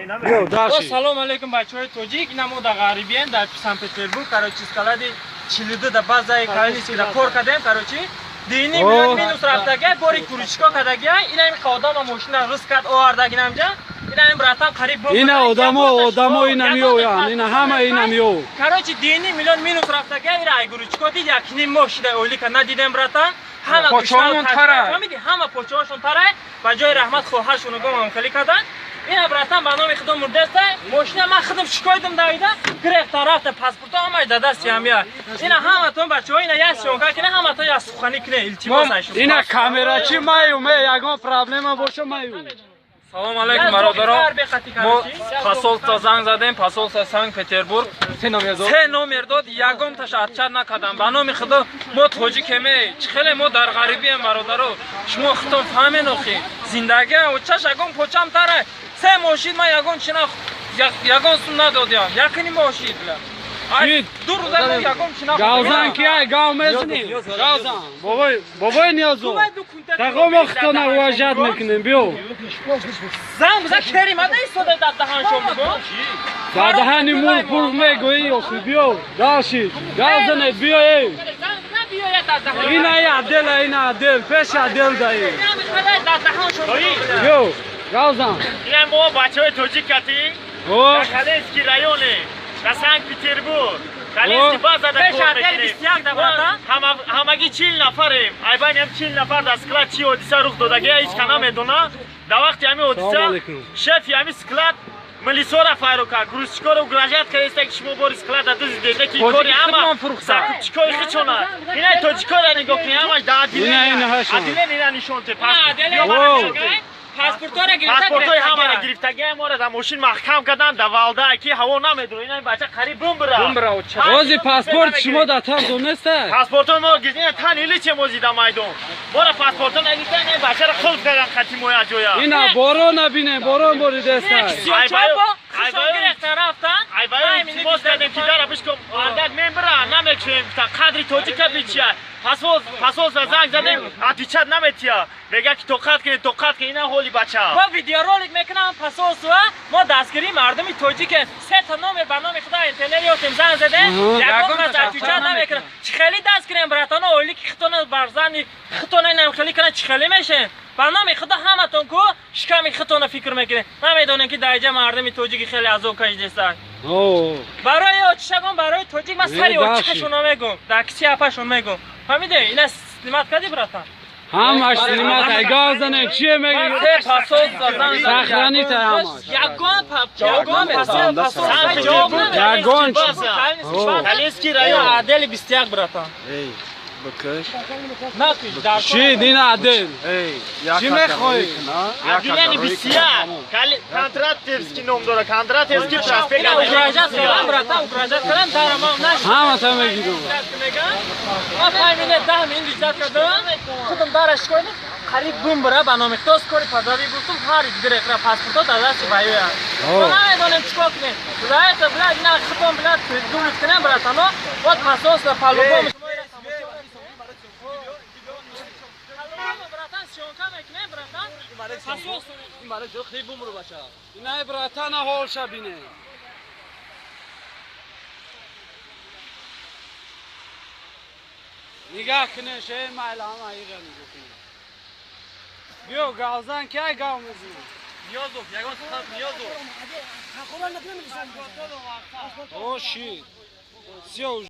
Биё дальше. Салом алейкум бачаҳои тоҷик. Ина мо дар ғарибием, дар Санкт-Петербург, короче, склади 42 да базаи Калининский да кор кардем, короче. Дини миллион минус рафтага, бори куручко кардага. Ина ин одама мошина риск кард овардаг инамҷа. Ина ин братан қариб бомб. Ина одамо ина меоянд, ина ҳама ина мео. Короче, дини миллион минус рафтага, ира ай гуручко дид, як ним моҳ шида ойлика надидем, братан. Ҳама почаҳомон тара. Фаҳмиди? Ҳама почаҳошон тара. Ба ҷои раҳмат хоҳаршону гомам хеле кардан. Ина братан ба номи худо мурдаста. Мошина ман худам шикоятам давида, гирефта рафта, паспорто ҳамаи да дасти ҳамия. Ина ҳаматон бачаҳо, ина як съёмка кина, ҳаматон як суханӣ кине, илтимос айшум. Ина камерачи маю, ме ягон проблема боша маю. Салом алейкум бародарон. Мо посольство занг задем, посольство Санкт-Петербург. Се номер дод, ягонташ отчат накардам. Ба номи худо мо тоҷикеме. Чӣ хеле мо дар ғарибием бародаро. Шумо худтон фаҳмен охи. Зиндагӣ очаш ягон почам тара. Се мошин ман ягон чина ягон сум надодям. Якини мошин бля. Ду рӯза мо ягон чина. Гавзан ки ай гав мезанӣ? Гавзан. Бобой, бобой Ниёзов. Таго мо худтона уважать мекунем, биё. Занг бизан кери мада истода дар даҳаншон бугӯ. Дар даҳани мурғ пурғ мегӯӣ охи, биё. Дальше. Гавзане, биё эй. Занг бизан биёяд дар даҳан. Ина отдел, ина отдел, пеш отдел даи. Дар даҳаншон. Биё. Гавзан. Ина мо бачаҳои тоҷик катӣ. Дар Калининский районе, дар Санкт-Петербург. Калининский база да кор мекунем. Ҳамагӣ 40 нафарем. Айбайнам 40 нафар дар склад чӣ ҳодиса рух додагия ҳеҷ ка намедона. Дар вақти ҳамин ҳодиса шефи ҳамин склад милисора файро кард, грузчикоро угрожать кардаиста, ки шумо бори склада дуздидед, ки кори ҳама закупчикои хичона. Ина тоҷикоро нигоҳ кунед, ҳамаш дар отделение ина нишон те. Паспортҳоро гирифта, паспортҳои ҳамаро гирифтагия моро дар мошин маҳкам кардан, дар валда ки ҳаво намедура. Ина бача қариб бумбира. Ози паспорт шумо дар тан неста? Паспортҳо мо гирифта, тан иличе мо зида майдон. Моро паспортҳо нагирифта, ина бачаро қулф кардан қати моя ҷоя. Ина борона бинем, борон боридаста. Айбаё илтимос кардем ки дара бишком, мардак мебира, намекушем, гуфтан қадри тоҷика бичия. Посольство занг задем, отвечать наметия. Мега ки тоқат кунед, тоқат кунед, ина ҳоли бача. Мо видеоролик мекунам посольство, мо дастгирии мардуми тоҷикем. Се та номер ба номи худо интернет ёфтем, занг задем, ягон кас отвечать намекунад. Чӣ хеле даст кунем, братано, ойлики хитона барзани хитона инам хеле кунад, чӣ хеле мешем? Ба номи худо ҳаматон ку шиками хитона фикр мекунед. Намедонем ки дар инҷа мардуми тоҷики хеле азоб кашидастанд. Барои очишагон, барои тоҷик ман сари очишашона мегӯм, дар киси апашон мегӯм. Фаҳмиде? Ина снимат кардӣ, братан? Ҳамаш снимат ай гавзане, чие мегӯӣ? Се посольство занг задем. Сохранить ҳамаш. Ягон ягон посольство ҷавоб намедиҳад. Ягон Калининский район. Отдели 21, братан. Эй, бикаш. Накиш, дар Чӣ дина отдел? Эй, Чӣ мехоҳӣ? Отделение 21. Кондратьевский ном дора, Кондратьевский проспект. Ина угрожать кардам, братан, угрожать кардам, дарамам наш. Ҳамата мегирам. Ман 5 минут 10 минут иҷозат кардам. Худам дара шикоят қариб бумбира ба номи худо скори пазави гуфтум, ҳар директора паспортҳо дар дасти баёянд. Мо намедонем чӣ кор кунем. Блядь, блядь, ина худам, блядь, придумать кунем, братано. Вот посольство по-любому. Инай братана ҳолша бине. Нигаҳ кунед, шеи майла ҳама иға нигоҳ кунед. Биё гавзан ки ай гав мезанад. Ниёзов, ягон сухан Ниёзов. О, шит. Всё уже.